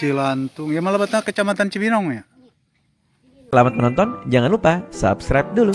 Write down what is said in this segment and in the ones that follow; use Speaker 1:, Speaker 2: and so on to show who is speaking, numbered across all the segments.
Speaker 1: Cilantung. Ya malah betah Kecamatan Cibinong ya.
Speaker 2: Selamat menonton, jangan lupa subscribe dulu.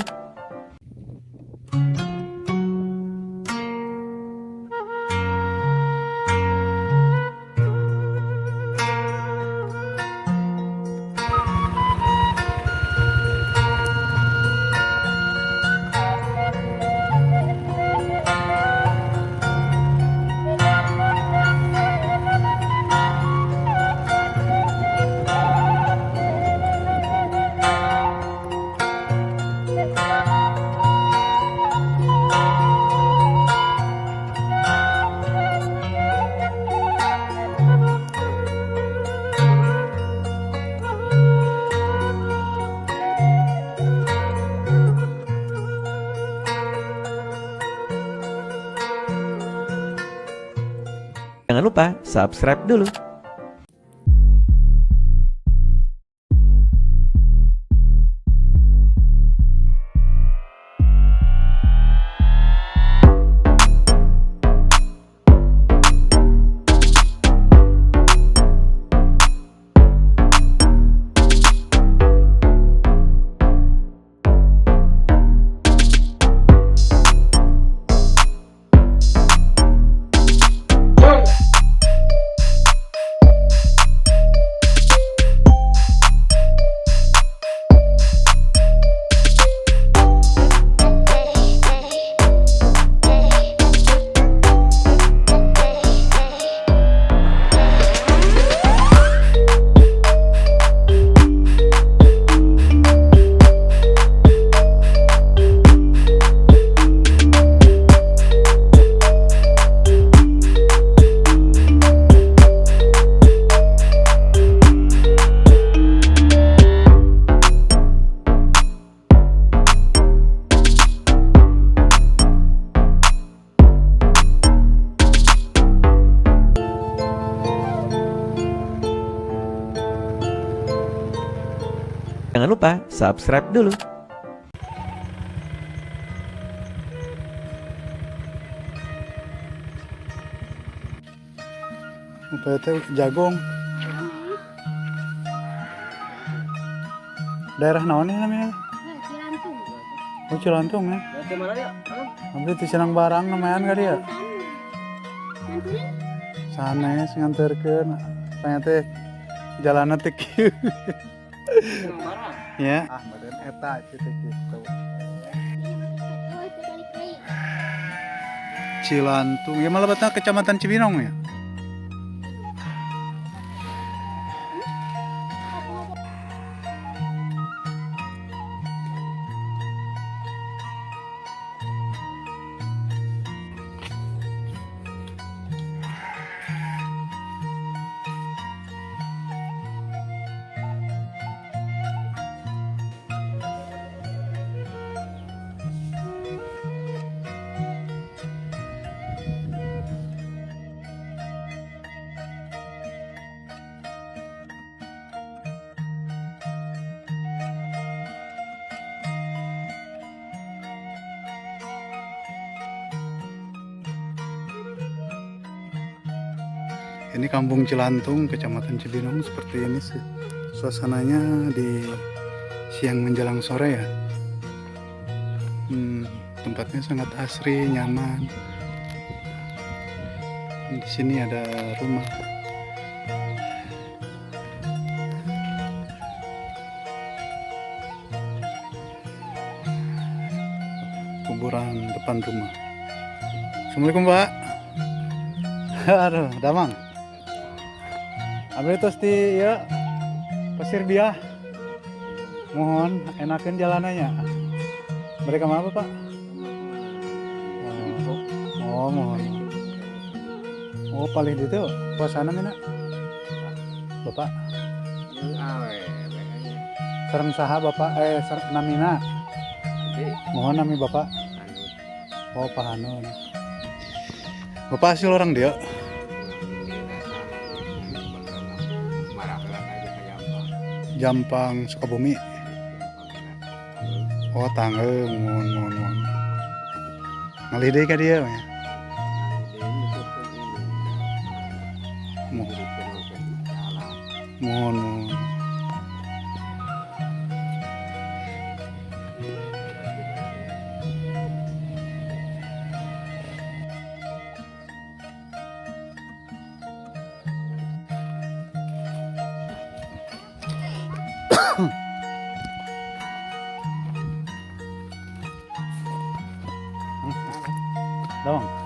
Speaker 2: Jangan lupa subscribe dulu. Jangan lupa subscribe dulu.
Speaker 1: Upaya teh jagung. Daerah naon ya namanya?
Speaker 3: Cilantung.
Speaker 1: Oh, Cilantung ya. Abdi teh senang barang lumayan kali ya.
Speaker 3: Nganturin.
Speaker 1: Sanes nganterkeun. Tanya teh jalanna teh kieu. Ya. Ah, meureun eta kitu kitu.
Speaker 3: Oh, itu balik deui.
Speaker 1: Cilantung. Ya malah betah Kecamatan Cibinong ya. Ini Kampung Cilantung, Kecamatan Cibinong seperti ini sih. Suasananya di siang menjelang sore ya. Tempatnya sangat asri, nyaman. Di sini ada rumah. Kuburan depan rumah. Assalamualaikum, Pak. Aduh, damang. Ambil terus di ya Pasir Biah. Mohon enakan jalanannya. Mereka mana Pak? Oh, mohon. Oh, paling itu puasana mina. Bapak. Serem saha Bapak serem namina. Mohon nami Bapak. Oh, Pak Hanun. Bapak asli orang dia. Jampang Sukabumi. Oh, Tangeung, mohon mohon mohon. Ngalih deui ka dieu ya. Mohon. Muhun, muhun. Dawang.